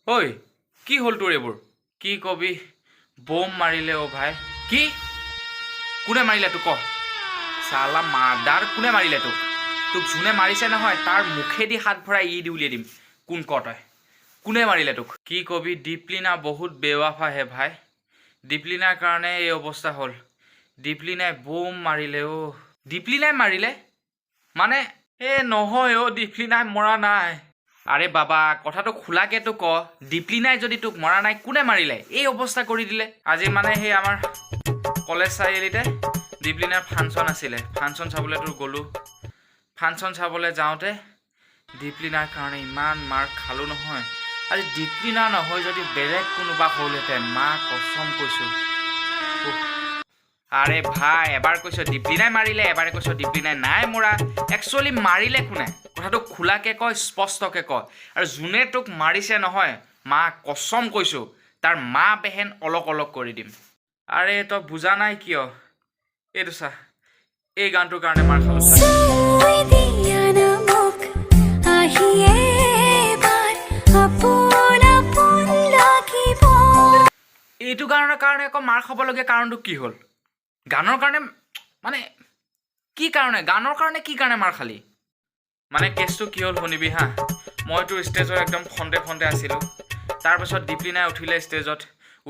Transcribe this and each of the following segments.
ঐ, কি হ'ল তোৰ এইবোৰ? কি কবি, বম মাৰিলে অ' ভাই। কি? কোনে মাৰিলে তোক ক। চালা মাদাৰ, কোনে মাৰিলে তোক? তোক যোনে মাৰিছে নহয়, তাৰ মুখেদি হাত ভৰাই ই দি উলিয়াই দিম। কোন ক তই, কোনে মাৰিলে তোক? কি কবি, দীপলিনা বহুত বেৱাফা হে ভাই। দীপলিনাৰ কাৰণে এই অৱস্থা হ'ল। দীপলিনাই বম মাৰিলে অ'। দীপলিনাই মাৰিলে মানে? এ নহয় অ', দীপলিনাই মৰা নাই। আৰে বাবা, কথাটো খোলাকেতো ক। দীপলিনাই যদি তোক মৰা নাই, কোনে মাৰিলে? এই অৱস্থা কৰি দিলে। আজি মানে সেই আমাৰ কলেজ চাৰিআলিতে দীপলিনাৰ ফাংচন আছিলে। ফাংচন চাবলৈ তোৰ গ'লোঁ। ফাংচন চাবলৈ যাওঁতে দীপলিনাৰ কাৰণে ইমান মাৰ খালোঁ নহয়। আজি দীপলিনা নহয় যদি বেলেগ কোনোবা হ'লহেঁতেন, মা কচম কৈছোঁ, উফ। আৰে ভাই, এবাৰ কৈছ দীপলিনাই মাৰিলে, এবাৰ কৈছ দীপলিনাই নাই মৰা। একচুৱেলি মাৰিলে কোনে? কথাটো খোলাকে কয়, স্পষ্টকে কয়। আৰু যোনে তোক মাৰিছে নহয়, মা কচম কৈছোঁ, তাৰ মা বেহেন অলগ অলগ কৰি দিম। আৰে তই বুজা নাই কিয়? এইটো চা, এই গানটোৰ কাৰণে মাৰ খালোঁ, চা। চুই দিয়া না মোক আহি এবাৰ, আপোন আপোন লাগিব। এইটো গানৰ কাৰণে আকৌ মাৰ খাবলগীয়া কাৰণটো কি হ'ল? গানৰ কাৰণে মানে কি কাৰণে? গানৰ কাৰণে কি কাৰণে মাৰ খালি? মানে কেছটো কি হ'ল শুনিবি হা। মইতো ষ্টেজৰ একদম ফ্ৰণ্টে ফ্ৰণ্টে আছিলোঁ। তাৰপাছত দীপলিনাই উঠিলে। ষ্টেজত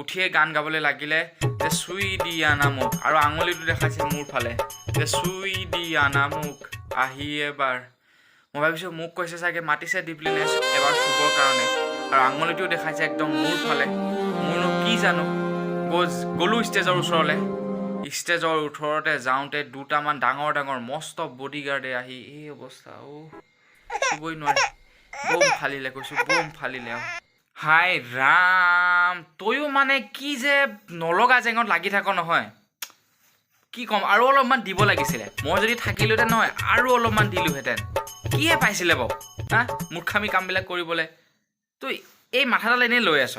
উঠিয়ে গান গাবলৈ লাগিলে যে চুই দিয়া না মোক, আৰু আঙুলিটো দেখাইছে মোৰ ফালে যে চুই দিয়া না মোক আহি এবাৰ। মই ভাবিছোঁ মোক কৈছে চাগে, মাতিছে দীপলিনাই এবাৰ চুবৰ কাৰণে, আৰু আঙুলিটোও দেখাইছে একদম মোৰ ফালে। মোৰনো কি জানো, গ'লো ষ্টেজৰ ওচৰলৈ। ষ্টেজৰ ওচৰতে যাওঁতে দুটামান ডাঙৰ ডাঙৰ মস্ত বডিগাৰ্ডে আহি এই অৱস্থা অ', চুবই নোৱাৰে। বম ফালিলে কৈছোঁ, বম ফালিলে আৰু। হাই ৰাম, তয়ো মানে কি যে নলগা জেঙত লাগি থাক নহয়, কি ক'ম। আৰু অলপমান দিব লাগিছিলে। মই যদি থাকিলোহেঁতেন নহয়, আৰু অলপমান দিলোহেঁতেন। কিহে পাইছিলে বাৰু হা, মূৰ্খামি কামবিলাক কৰিবলৈ? তই এই মাথাডাল এনেই লৈ আছ,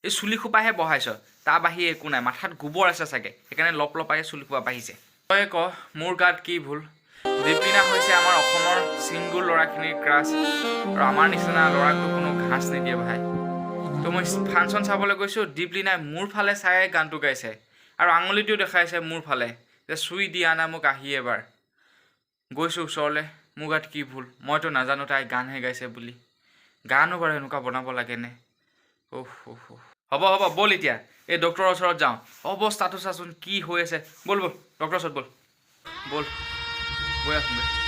এই চুলি খোপাহে বঢ়াইছ, তাৰ বাহিৰে একো নাই। মাথাত গোবৰ আছে চাগে, সেইকাৰণে লপ লপাই চুলি খোপা বাঢ়িছে। তই ক, মোৰ গাত কি ভুল? দীপলিনা হৈছে আমাৰ অসমৰ ছিংগুল ল'ৰাখিনিৰ ক্ৰাছ, আৰু আমাৰ নিচিনা ল'ৰাকতো কোনো ঘাঁচ নিদিয়ে ভাই। তো মই ফাংচন চাবলৈ গৈছোঁ, দীপলিনাই মোৰ ফালে চাই গানটো গাইছে আৰু আঙুলিটোও দেখাইছে মোৰ ফালে যে চুই দিয়া না মোক আহি এবাৰ। গৈছোঁ ওচৰলৈ, মোৰ গাত কি ভুল? মইতো নাজানো তাই গানহে গাইছে বুলি। গানো বাৰু এনেকুৱা বনাব লাগেনে? উফ উফ উফ। হ'ব হ'ব, ব'ল এতিয়া এই ডক্টৰৰ ওচৰত যাওঁ। অৱস্থাটো চাচোন কি হৈ আছে। ব'ল ব'ল, ডক্টৰৰ ওচৰত ব'ল। ব'ল, গৈ আছোঁগৈ।